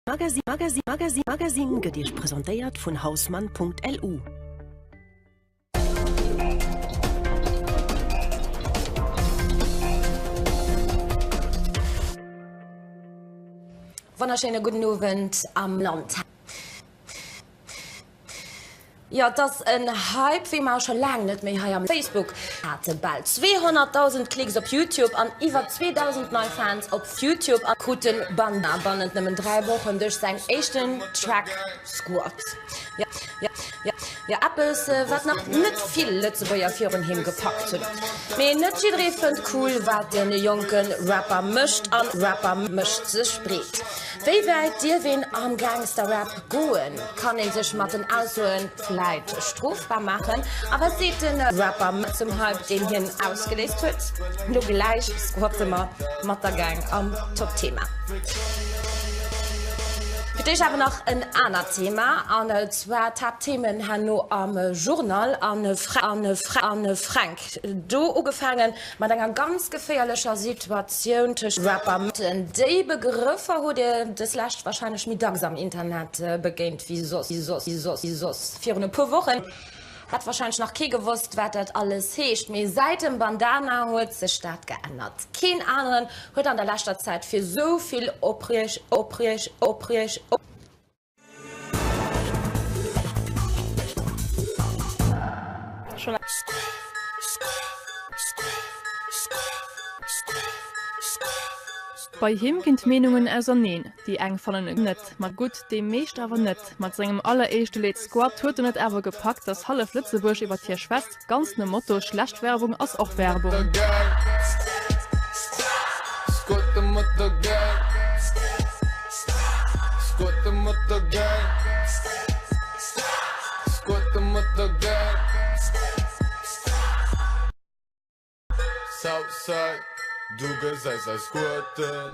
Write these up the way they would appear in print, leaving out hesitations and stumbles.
Magazine Magazine Magazine Magazine gëtt Iech presentéiert vun Hausmann.lu. Wonnerschéine gudden Owend am Land. Jo, et ass en Hype, wéi mer scho laang net méi hei am Facebook haten. Bal 200.000 Klicks op YouTube an iwwer 2.000 nei Fans op YouTube a krut de Bandana bannent nëmmen 3 Wochen duerch säin éischten Track Squat. Jo, jo, jo, jo, eppes, wat nach net vill Lëtzebuerger virun him gepackt hunn. Mee net jidderee fënnt cool, wat de jonke Rapper mécht an Rapper mécht sech breet. Wéi wäit dierf een am Gangster-Rap goen? Kann ee sech mat den Aussoe vläit strofbar maachen? A wat seet de Rapper zum Hype, deen hien ausgeléist huet? Lo gläich squatte mer mat der Gang am Top Thema. Fir d'éischt awer nach en anert Thema, an zwar d'Haaptthemen herno am Journal. An Fränk, do ugefaangen Mat enger ganz geféierlecher Situatioun tëscht Rapper. Déi Begrëffer hutt Dir dës Lescht warscheinlech méi dacks am Internet begéint wéi soss, wéi soss, wéi soss, wéi soss. Virun e puer Wochen hat warscheinlech nach kee gewosst, wat dat alles heescht, mee säit dem Bandana huet sech dat geännert. Keen aneren huet an der leschter Zäit fir sou vill Oprieg, Oprieg, Oprieg, Op. Bei him ginn d'Meenungen auserneen, déi eng fannen en net ma gutt, déi meescht awer net. Mat sengem alleréischte Lidd Squat huet en et awer gepackt, datt hallef Lëtzebuerg iwwer hie schwätzt, ganz nom Motto schlecht Werbung ass och Werbung.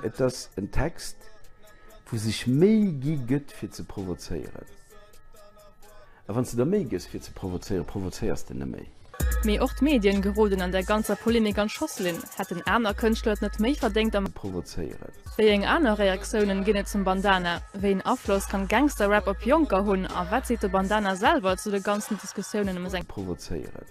Et ass en Text, wou sech Méi gi gëtt fir ze provozéieren. A wann s de der Méi gëss fir ze provozéieren, provozéiers de neméi. Mee och d'Medien geroden an der ganzer Polemik an d'Schosslinn. Hätten aner Kënschtler et net méi verdéngt am. Provozéieren? Wéi eng aner Reaktiounen ginn et zum Bandana? Wéi en Afloss kann Gangster-Rap op Jonker hunn? A wat seet de Bandana selwer zu de ganzen Diskussiounen ëm seng. Provozéieren?